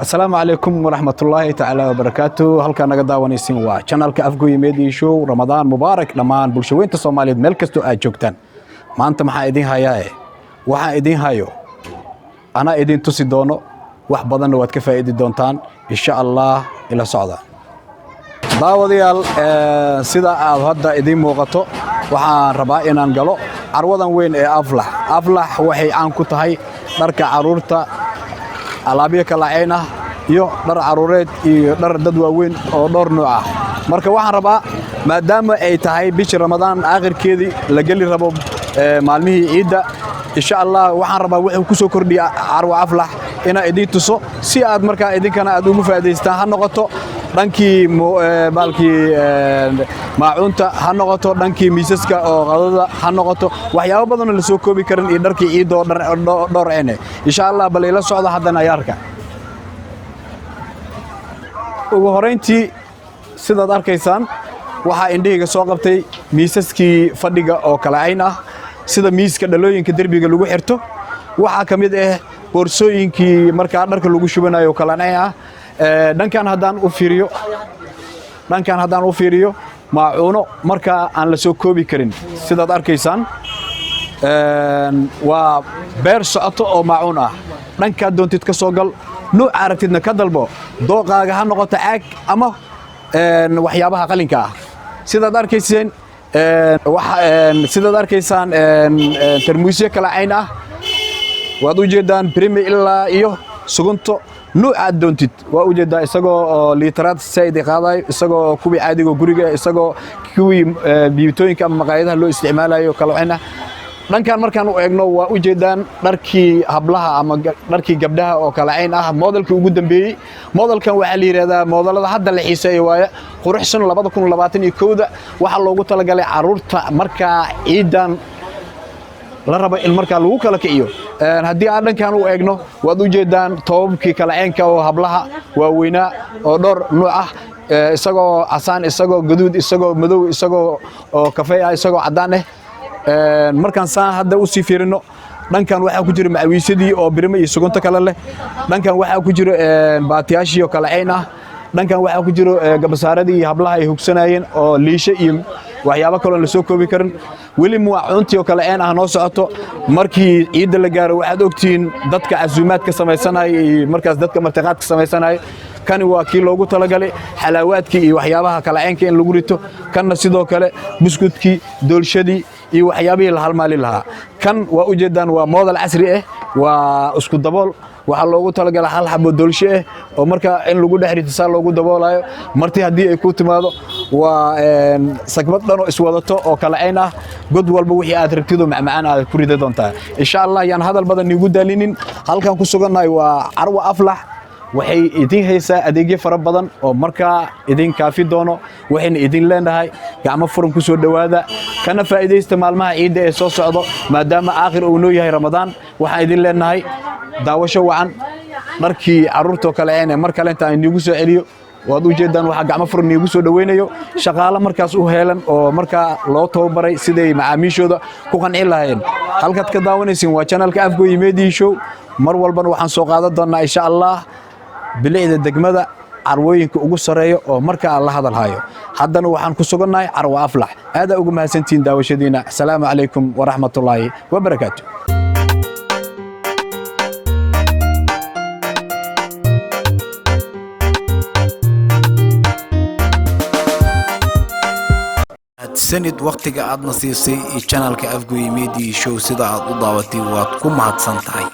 Asalaamu calaykum waraxmatullaahi tacaala wabarakaatu. Halkaa naga daawanaysin waa channelka Afgoye Media Show. Ramadaan mubaarak dhammaan bulshaweynta Soomaaliyeed meel kastoo aad joogtaan. Maanta maxaa idin hayaae? Waxaan idin hayo anaa idin tusi doono, wax badanna waad ka faa'idi doontaan insha Allah. Ila socda, daawadayaal. Sida aad hadda idiin muuqato, waxaan rabaa inaan galo carwadan weyn ee Aflax. Aflax waxay caan ku tahay dharka caruurta, alaabyo kala cayn ah iyo dhar caruureed iyo dhar dad waaweyn oo dhowr nooc ah. Marka waxaan rabaa, maadaama ay tahay bishii Ramadaan aakhirkeedii la geli rabo, maalmihii ciidda insha Allah, waxaan rabaa wuxuu ku soo kordhiya carwo Aflax inaa idiin tuso, si aad markaa idinkana aad ugu faa'idaystaan. Ha noqoto dhankii baalkii maacuunta, ha noqoto dhankii miisaska oo qadada, ha noqoto waxyaabo badanoo la soo koobi karin, iyo dharkii ciidda oo dhowr ene insha Allah. Bal ila socda haddana ayaarka. Ugu horayntii, sidaad arkaysaan, waxaa indhahayga soo qabtay miisaskii fadhiga oo kala cayn ah, sida miiska dhalooyinka derbiga lagu xirto. Waxaa ka mid ah boorsooyinkii markaa dharka lagu shubanayo oo kala cayn ah. Dhankan haddaan u fiiriyo, maacuuno markaa aan la soo koobi karin. Sidaad arkaysaan, waa beer socoto oo maacuun ah. Dhankaad doontid ka soo gal, nuuc aragtidna ka dalbo, dooqaaga ha noqoto caag ama waxyaabaha qalinka ah. Sidaad arkaysaan, tarmuusyo kala cayn ah waad u jeedaan, brimi ilaa iyo sugunto, nuuc aad doontid waa u jeedaa, isagoo oo liitaraad saa'id qaadayo, isagoo kuwii caadiga guriga, isagoo kuwii biibitooyinka ama maqaayadaha loo isticmaalayo kala cayn ah. Dhankan markaan u eegno, waa u jeedaan dharkii hablaha ama dharkii gabdhaha oo kala cayn ah. Modelkii ugu dambeeyey, modelkan waxaa la yidhahdaa modelada hadda la xiiseeyo waaye, quruxsan 2021-da. Waxaa loogu talagalay caruurta markaa ciidan la rabo in markaa lagu kala kiciyo. Haddii aan dhankan u eegno, waad u jeedaan toobabkii kala caynka oo hablaha waaweynaa oo dhowr nuuc ah, isagoo casaan, isagoo gaduud, isagoo madow, isagoo oo kafey ah, isagoo caddaan ah. Markaan saan hadda u sii fiirino, dhankan waxaa ku jira macawiisyadii oo birimo iyo sugunto kale leh. Dhankan waxaa ku jira baatiyaashii oo kala cayn ah. Dhankan waxaa ku jiro gabasaaradii iyo hablaha ay hugsanayeen oo liisho iyo waxyaabo kaloon la soo koobi karin. Weli muwacuuntii oo kale een ah noo socoto. Markii ciidda la gaaro, waxaad ogtihiin dadka casuumaadka samaysanaya iyo markaas dadka martiqaadka samaysanaya, kani waa kii loogu talagalay xalaawaadkii iyo waxyaabaha kala caynka in lagu rito. Kanna sidoo kale buskudkii, doolshadii iyo waxyaabihii la halmaali lahaa. Kan waa ujeedaan, waa model casri ah, waa isku dabool. Waxaa loogu talagalay hal xabo doolsho ah oo marka in lagu dhex rito saa loogu daboolayo. Marti haddii ay ku timaado, waa sagbad dhan oo iswadato oo kala cayn ah. God walba wixii aad rabtidoo macmacaan aad ku rida doontaa insha Allah. Yaan hadal badan niigu daalinin. Halkan ku sugannahay waa carwa Aflax. Waxay idin haysaa adeegyo fara badan oo markaa idin kaafi doono. Waxayna idin leenahay gacmo furan ku soo dhowaada, kana faa'iidaysta maalmaha ciidda ee soo socdo, maadaama aakhir uu noo yahay Ramadaan. Waxaan idin leenahay daawasho wacan. Dharkii carruurtoo kale een mar kale intaan iniigu soo celiyo, waad u jeedaan, waxaa gacmo furan niigu soo dhoweynayo shaqaalo markaas u heelan oo markaa loo tababaray siday macaamiishooda ku qancin lahaayeen. Halkaad ka daawanaysiin waa channelka Afgoye Media Show. Mar walbana waxaan soo qaadan doonnaa insha Allah bilicda degmada, carwooyinka ugu sarreeya oo markaa la hadal hayo. Haddana waxaan ku sugannahay carwo Aflax. Aadaa ugu mahadsantihiin daawashadiina. Asalaamu calaykum waraxmatullaahi wabarakaatu. Sanid wakhtiga aadna siisay iyo channelka Afgoye Media Show sida aad u daawatay, waad ku mahadsan tahay.